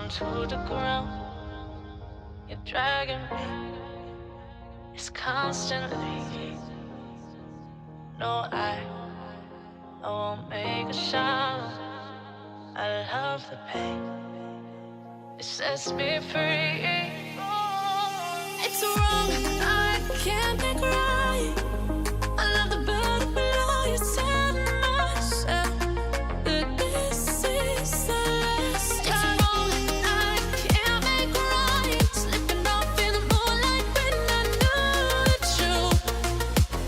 to the ground. You're dragging me. It's constantly. No, I won't make a sound. I love the pain. It sets me free. It's wrong, I can't think right. I love the butterflies and myself. That this is the last time. It's wrong, I can't make right. Slipping off in the moonlight when I knew the truth.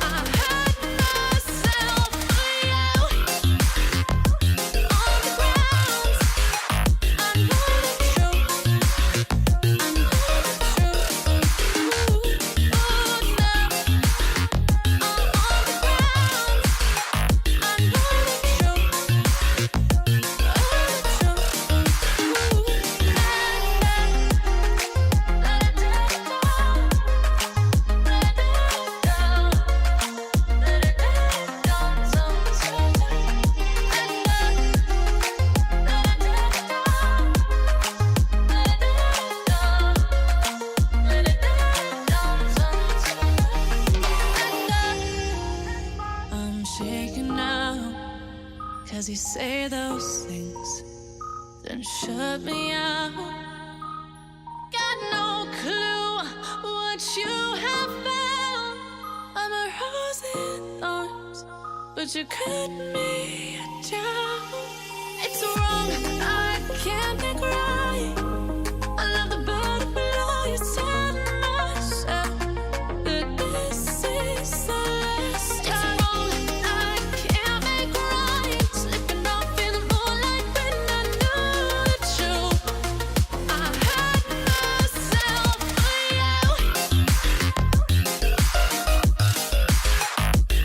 I hurt myself for you. On the ground, I know the truth. I know the truth. Oh no, I'm on the ground. I know the truth. Oh, the truth. La la da da da da da da da I'm shaking now, 'cause you say those things, then shut me out. Got no clue what you have found. I'm a rose in thorns, but you cut me down. It's wrong, I can't think right. I love the butterflies and myself. That this is the last time. It's wrong, I can't make right. Slipping off in the moonlight when I knew the truth. I hurt myself for you.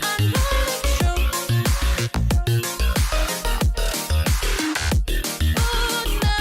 I know the truth. Oh no,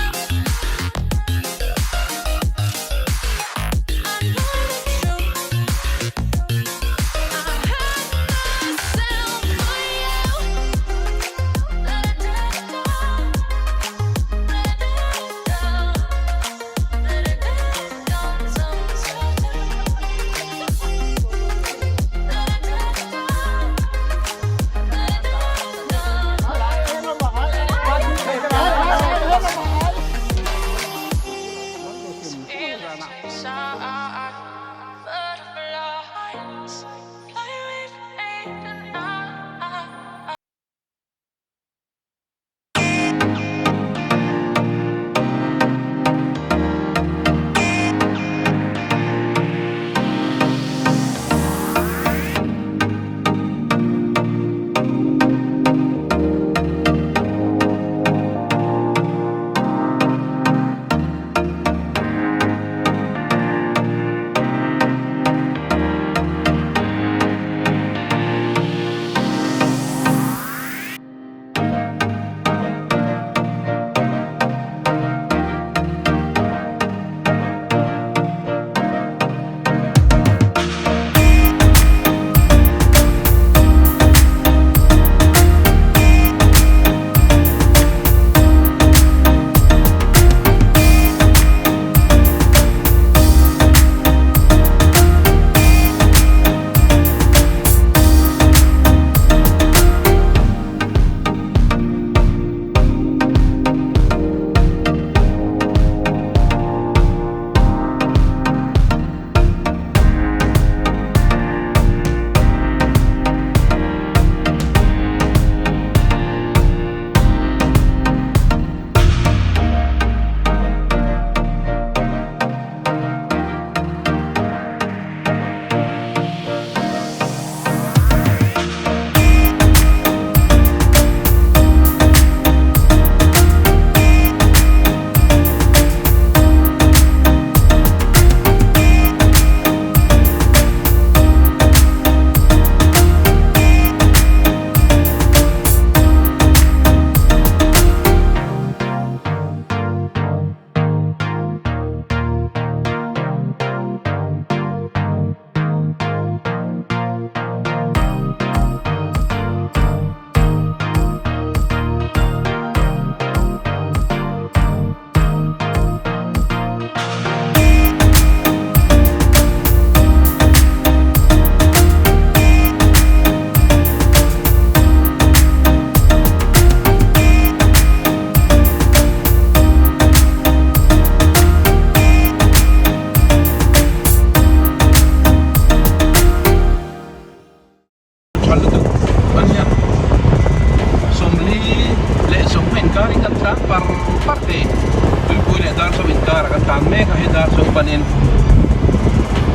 mek a hei Darzo panin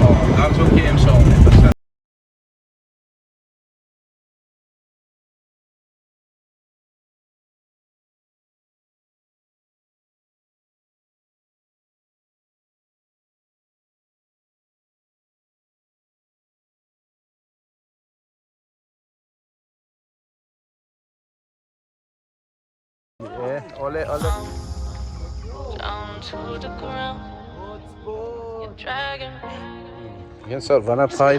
aw Darzo KM 17. Awle awle. Hian Sarvana phai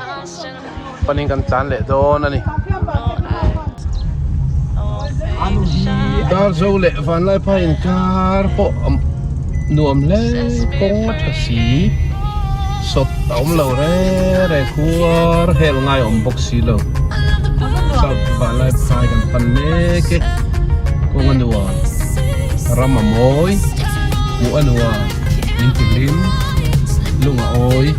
panin kan tlan leh dawn a ni. Darzo leh Vanlai phai inkar pawh nuam hle kawng a tha si. Sawt a awm lo reng reng khuar hel ngai a awm bawk si lo. South Vanlai phai kan pan mek e. Kawng a nuam, ram a mawi, hmuh a nuam, min ti hlim, lung a awi.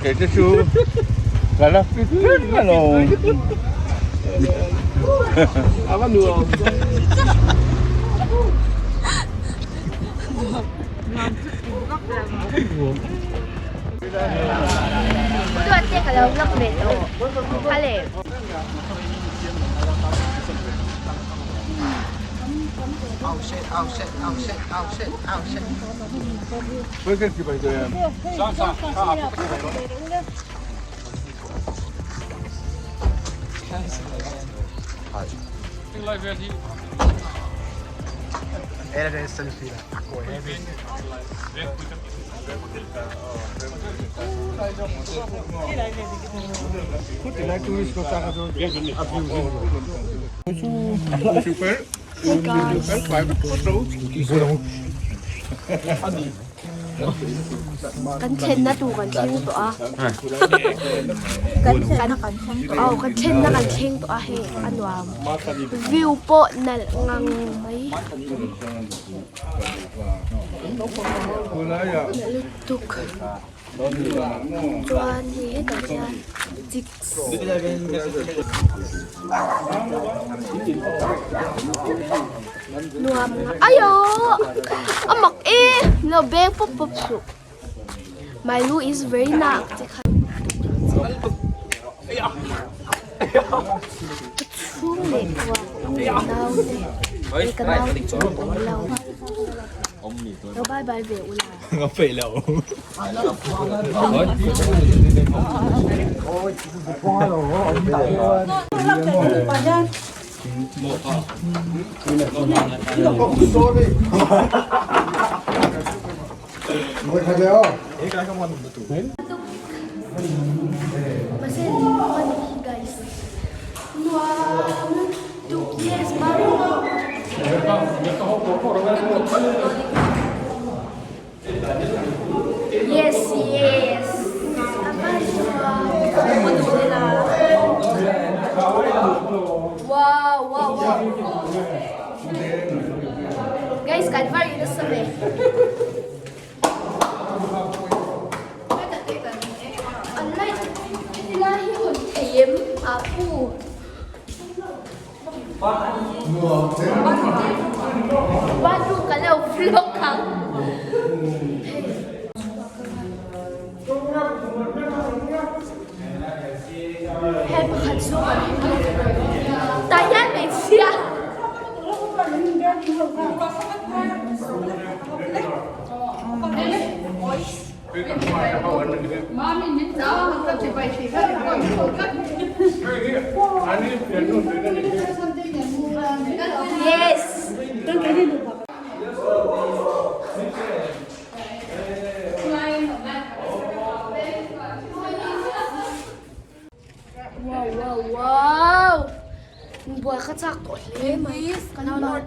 Kei te chu ka la fit reng alo. Ava nuam. Duat te ka lo vlog ve tawh kha le. Hey guys. Kan thlenna tur kan thleng tawh a. Kan thlenna kan thleng tawh a. Aw kan thlenna kan thleng tawh a hei a nuam. View pawh nalh ngang mai. Nalh lutuk. Chuan hei hetah hian chicks nuam aiaw a mak e lo beng pawp pawp suh my lu is very nak te khan ka chhung leh kuah ka nau te ka nau te chu an awm lo lo bye bye ve ula. Nga peih lo. Yes yes wow wow wow guys kan var in nasa ve an light helai hi hawn thei em ah pu. Bathroom kan lo vlog ang. Hei pakhat chu kan tah hian hmeichhia. Yes. Wow wow wow. Buai kha chak tawh hle mai. Kan ban.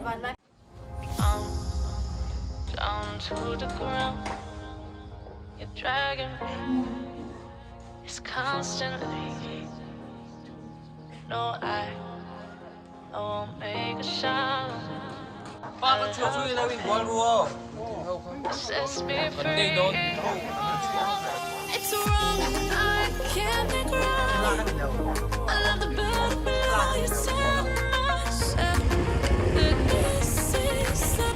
Down to the ground You're dragging me It's constantly No I I won't make a sound Sets me free It's wrong I can't think right I love the butterfly you set myself That this is the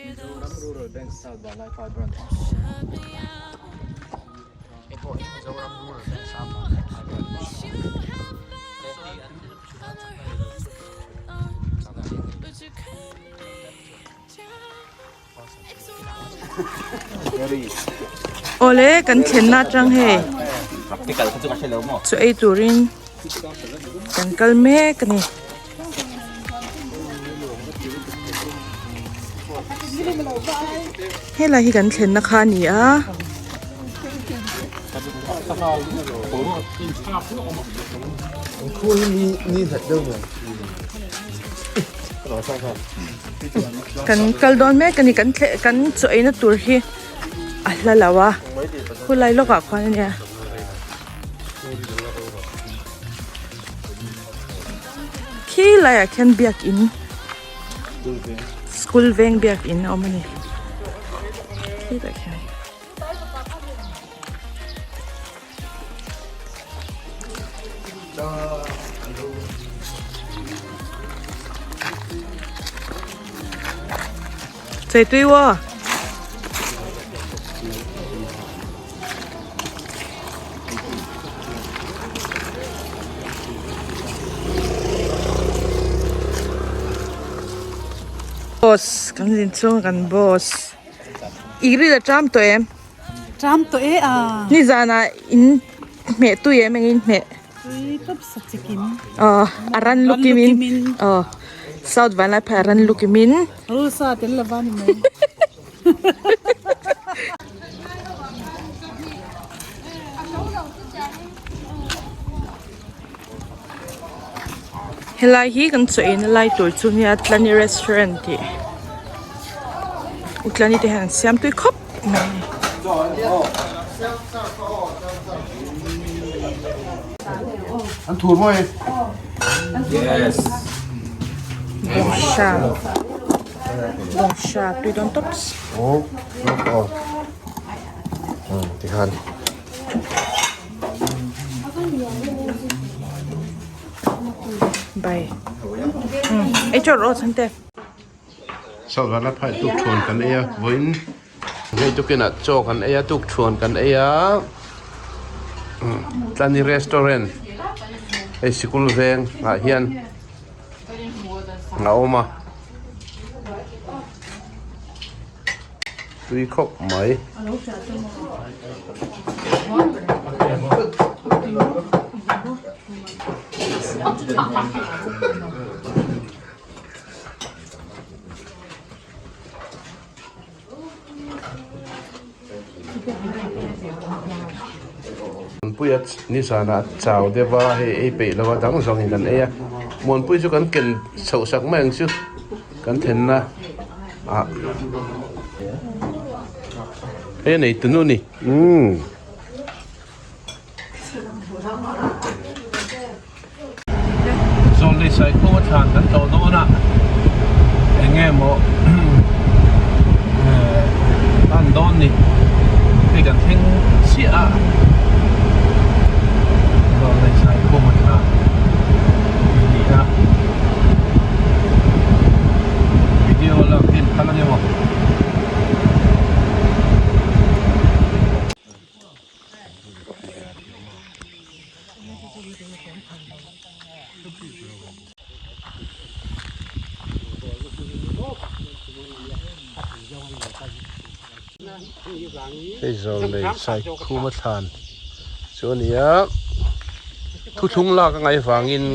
Mizoram Rural Bank South Vanlaiphai Branch Hei pawh hi Mizoram Rural Bank South Vanlaiphai Branch. Awle kan thlenna atang hei chaw ei turin kan kal mek a ni. Helai hi kan thlenna kha a ni a. Kan kal dawn mek a ni kan thleh kan chaw eina tur hi a hla lo a khulai lawkah khuan a nia. Khi laiah khian biakin school veng biakin a awm a ni khitah khian. Chei tui waw. Boss kan zin chhung kan boss i ril a ṭam tawh em? Ṭam tawh e a. Nizanah in hmeh tui em engin hmeh? Tui tawp sa chikim. Aw a ran lukim in aw South Vanlaiphai a ran lukim in. Rulsa tel lova ni mai. Helai hi kan chaw eina lai tur chu nia Tlani restaurant tih u Tlani te hian an siam tui khawp mai a ni. Bawngsa bawngsa tui dawn tawp. Bai ei chawt rawh chhan te. Sawlhana phai tuk thuan kan ei a vawiin hei tukinah chaw kan ei a tuk thuan kan ei a Tlani restaurant hei sikul veng ah hian a awm a. Tui khawp mai. Muanpuia nizanah chau deuh a hei ei peih lo a dang zawngin kan ei a Muanpui chu kan ken chhoh sak mai ang chu kan thenna ah hei a nei tunu a ni umm. Zawlnei Saikhaw a thlan kan tlawh dawn a, eng nge maw an dawn ni hei kan thleng chiah a, Zawlnei Saikhaw a thlan a ni a, video lak hi an phal ange maw. Hei zawng nei Saikhuma thlan chu a ni a, thuthlung lak a ngaih vangin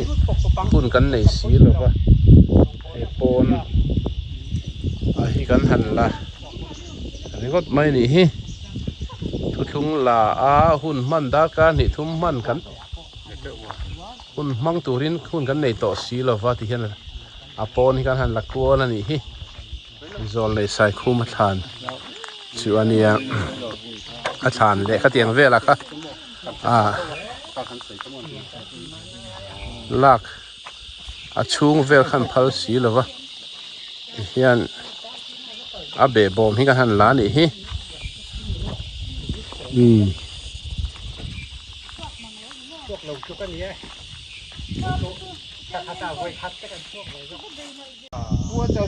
hun kan nei si lo va, hei pawn ah hi kan han la ringawt mai a nih hi, thuthlung la a hun hman darkar hnih thum hman kan. Hun hmang turin hun kan nei tawh si lova ti hian a pawn hi kan han la kual a nih hi. Zawlnei Saikhum a thlan chu a nia a thlan leh khatiang velah kha ah lak a chhung vel khan phal si lova ti hian a behbawm hi kan han la a nih hi umm.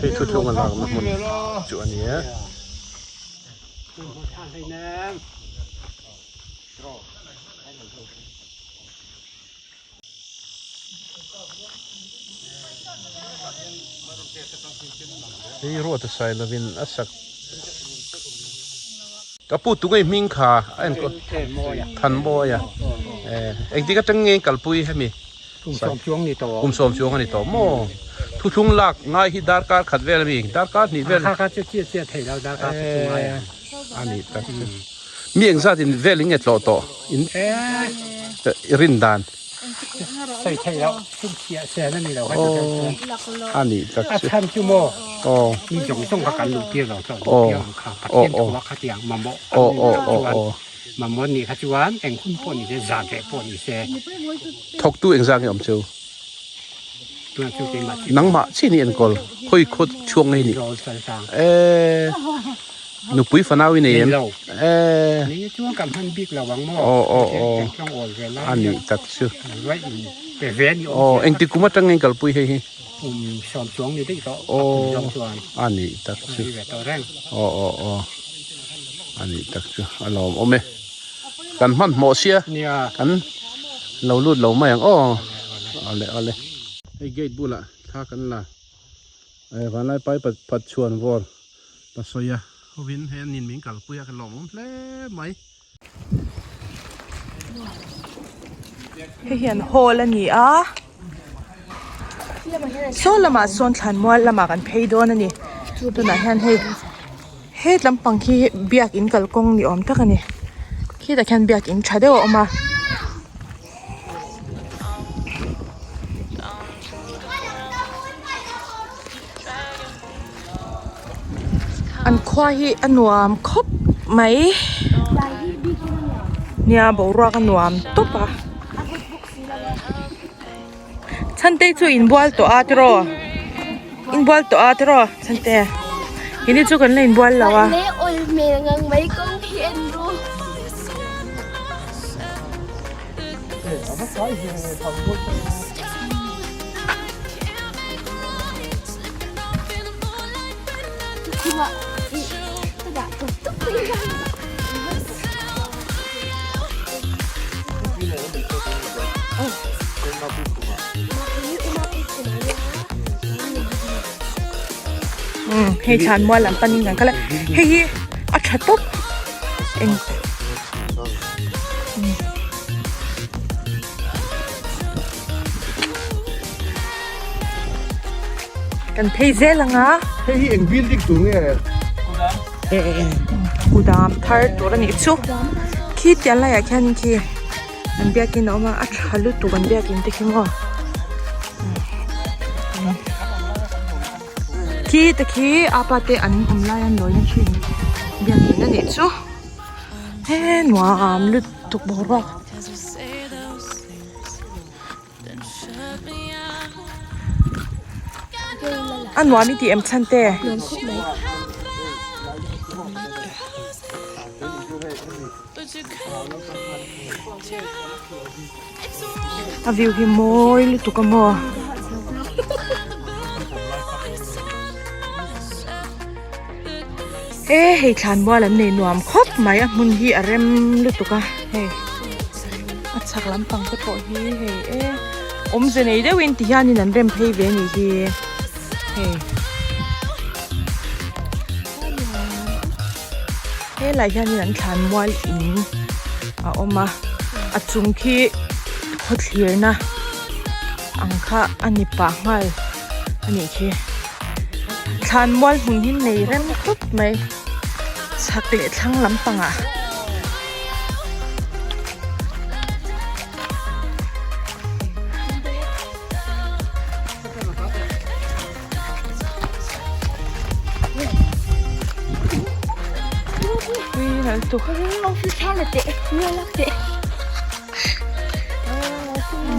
Hei thuthlung a lakna hmun chu a ni e. Hei ruat a sai lovin a sak ka pu tunge hming kha a enkawl Thanmawia engtik atang nge kalpui hemi Kum sawm chuang ni tawh. Kum sawm chuang a ni tawh maw? Thuthlung lak ngai hi darkar khat vel a mi? Darkar hnih vel? Kha kha chu chiah chiah theih lo darkar khat chu ngai a. A ni tak chu. Mi engzat in vel in nge tlawh tawh in rin dan? Sawi theih loh chhun chhiah sen a ni lo kha chu chuan. A ni tak chu. A chhan chu maw? Aw. Mi zawng zawng kha kan luh tir lo chuan luh tir ang kha Pathian thu a khatiang mamawh an ni lo chuan. Mamawh nih kha chuan eng hun pawh ni se, zan reh pawh ni se. Thawktu engzah nge awm chu? Tunah chu keimah chi. Nangmah chi ni enkawl khawi khaw chhuak ngei ni? Zawl Salsang. Eee nupui fanau i nei em? Nei lo. Eee. Nei chuan kan hman bik lo ang maw? Aw aw aw. Kan tlawng awl ve lai. A nih tak chu. Ruai in pe ve ni awm. Aw engti kum atang nge kalpui hei hi? Kum sawm chuang ni daih tawh. Aw. Kum zawng chuan. A nih tak chu. Ni ve tawh reng. Aw aw aw. A nih tak chu a lawm awm e. Kan hmanhmawh sia kan lo lut lo mai ang aw. Awle awle. Hei gate bulah thla kan la vanlai pai pat chhuan vawr pasawi a hovin hei an in min kalpui a ka lawm awm hle mai. Hei hian hall a ni a saw lamah sawn thlanmual lamah kan phei dawn a ni tunah hian hei he lampang hi biakin kalkawng ni awm tak a ni khitah khian biakin tha deuh a awm a. An khua hi a nuam khawp mai nia boruak a nuam tawp a chhante chu inbual tawh a tiraw inbual tawh a tiraw chhante keini chu kan la inbual lo a. Hei thlan mual lam panin kan kal a hei hi a tha tawp eng Kan phei zel ang a. Hei hi eng building tur nge? Kudam thar tur a nih chu. Khi tiang laiah khian khi an biakin a awm a, a tha lutuk an biakin te khi maw. Khi te khi apa te an awm lai an lawi na thin biakin a nih chu. He nuam lutuk boruak. A nuam i tih em chhan te? A view hi mawi lutuk a maw? E hei thlanmual an nei nuam khawp mai a hmun hi a rem lutuk a hei a chhak lampang te pawh hi hei e awmze nei deuhin ti hianin an rem phei ve a nih hi hei helai hianin an thlanmual in a awm a a chung khi khawthlirna ang kha a ni pah nghal a nih khi. Thlanmual hmun hi nei rem khawp mai chhak leh thlang lampangah.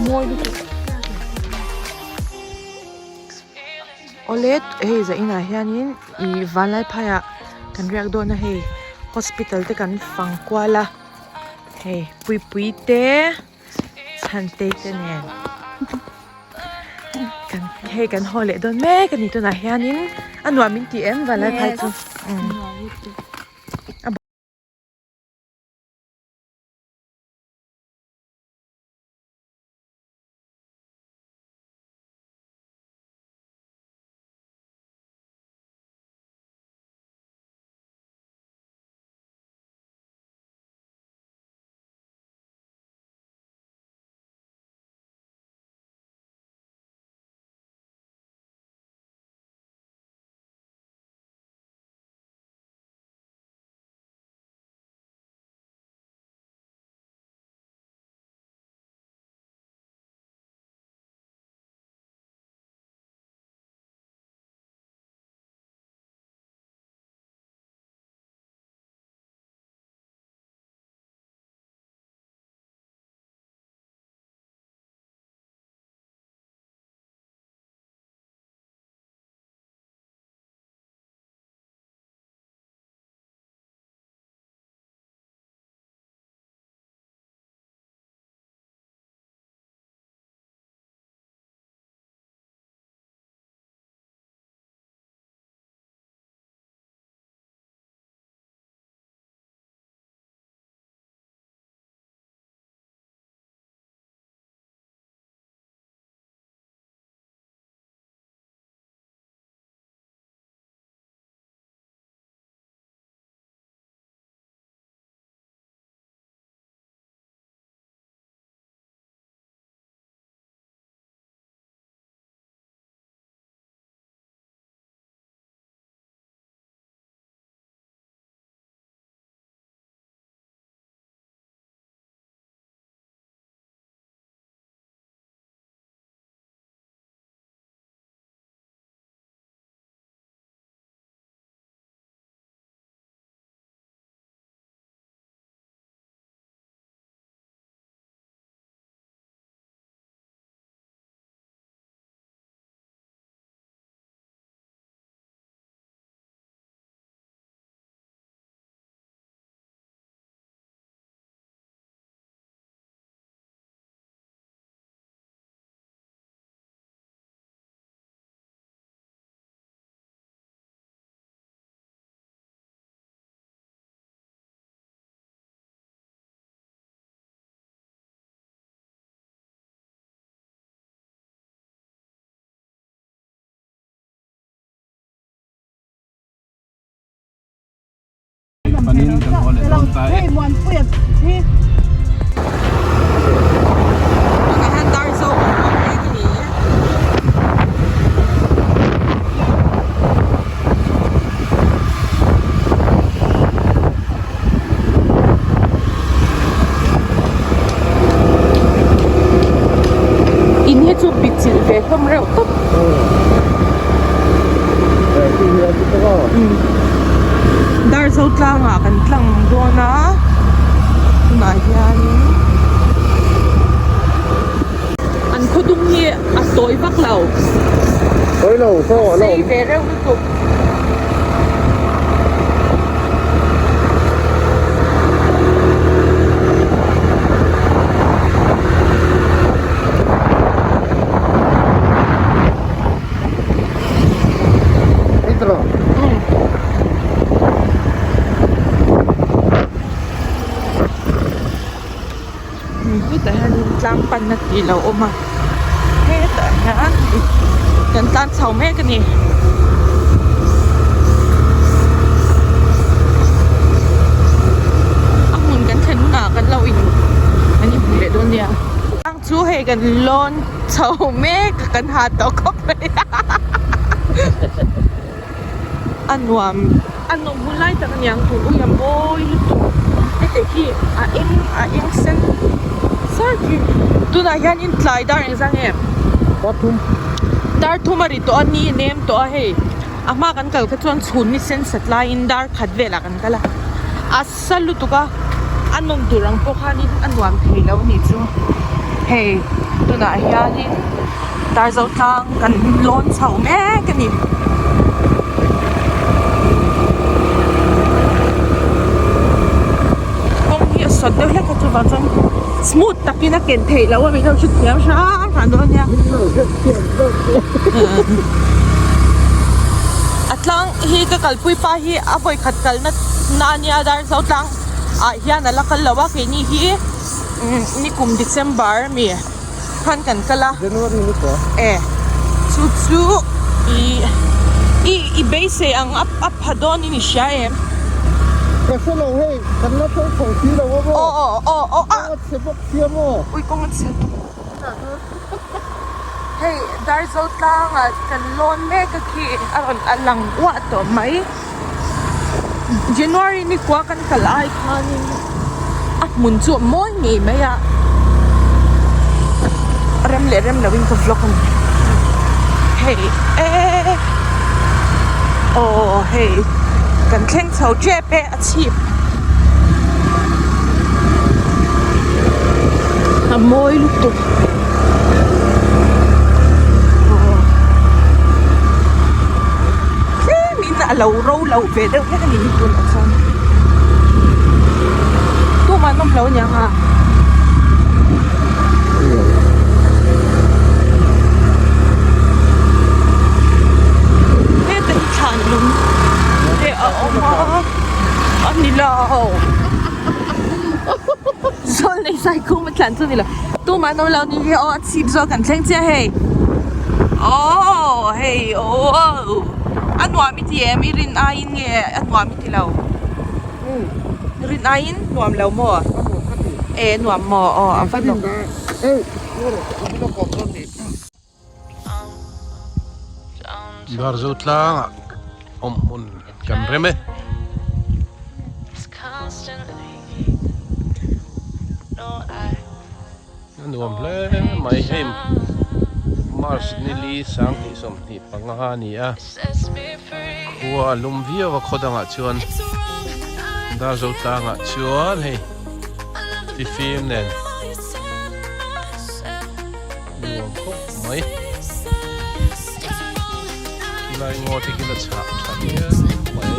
Mawi lutuk. Awle hei zah inah hianin ih vanlai phaiah kan riak dawn a hei hospital te kan fang kual a hei puipui te chhantei te nen kan hei kan haw leh dawn mek a ni tunah hianin a nuam min ti em vanlai phai chu. panin kan haw leh dawn ta e. Tunah hian Darzo kan awm mek a ni. In hi chu bichilh ve hlawm reuh tawp. Darzo tlangah kan tlang dawn a tunah hianin an khawdung hi a tawi vak lo. A sei ve reuh lutuk. Hetah hianin tlang panna tih lo awm a hetah hian kan tlan chho mek a ni. A hmun kan thlen hunah kan lo in kan inhmu leh dawn nia. Tlang chu hei kan lawn chho mek a kan ha tawh khawp mai a nuam a nawm hun lai tak a niang tur ui a mawi lutuk heti hi a eng a eng sen sar khi tunah hianin tlai dar engzah nge dar thum a ri tawh a ni a nem tawh a hei a hma kan kal kha chuan chhun ni sen sat laiin dar khat velah kan kal a a sa lutuk a a nawm tur ang pawh khanin a nuam thei lo a nih chu hei tunah hianin Darzo tlang kan lawn chho mek a ni. Kawng hi a sawt deuh hlek a chuvang chuan smooth takin a ken theih loh a min lo hrethiam hram hram dawn a nia. A tlang hi ka kalpui pa hi a vawikhat kalna na a nia Darzo tlang ah hian a la kal lo a keini hi nikum December ami. khan kan kal a January ni pawh e chu chu i i i beisei ang a a pha dawn in i hria em ka hre lo hei kan la thleng tho si lo a maw aw aw aw aw a kawng a chhe bawk sia maw ui kawng a chhe hei Darzo tlangah kan lawn mek a khi a rawn a lang uah tawh mai January ni kua kan kal ai khanin a hmun chu a mawi ngei mai a rem leh rem loin ka vlog a ni hei eee aw hei kan thleng chho tep e a chhip a mawi lutuk. Tlemin a lo ro lo ve deuh hlek a ni hi tunah chuan tumah an awm lo aniang a. Heta hi thlan lung te a awm a a ni lo. Zawl nei sai khum a tlan chu a ni lo. Tumah an awm lo ni hi aw a chhip zawk kan thleng chiah hei. Aww hei aww a nuam i ti em i rin aiin nge a nuam i ti lo rin aiin nuam lo maw e nuam maw aw a va nuam. Darzo tlangah awm hmun kan rem e. A nuam hle mai hei March nili sanghnih sawmhnih panga a ni a khua a lum viau a khaw dangah chuan Darzo tlangah chuan hei tifim nen. Nuam khawp mai. Khilai ngaw te khi la chhah tha viau mai.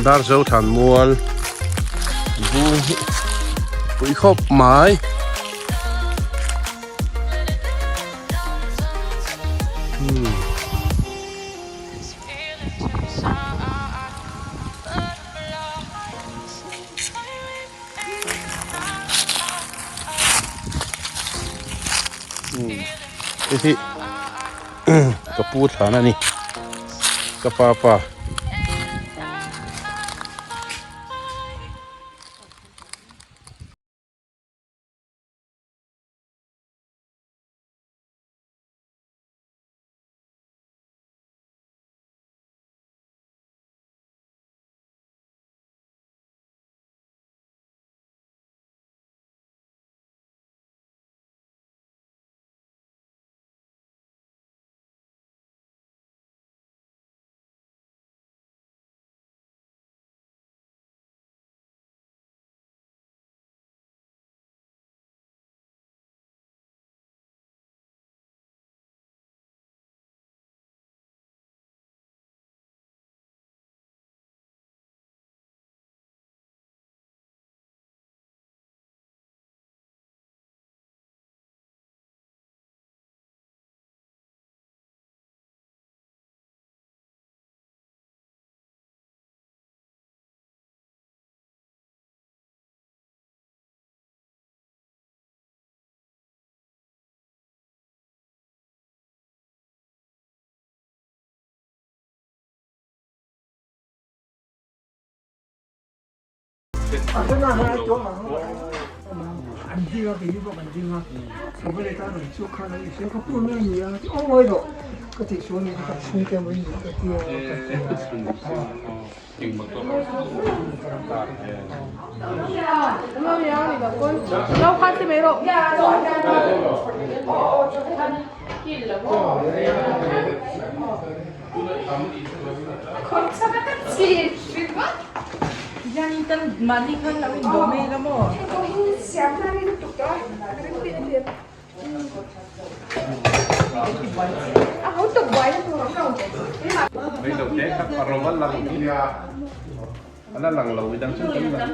Darzo thlanmual bung hi pui khawp mai. Hei hi ka pu thlan a ni ka pa pa. Ala lang lo midang chu kan lang.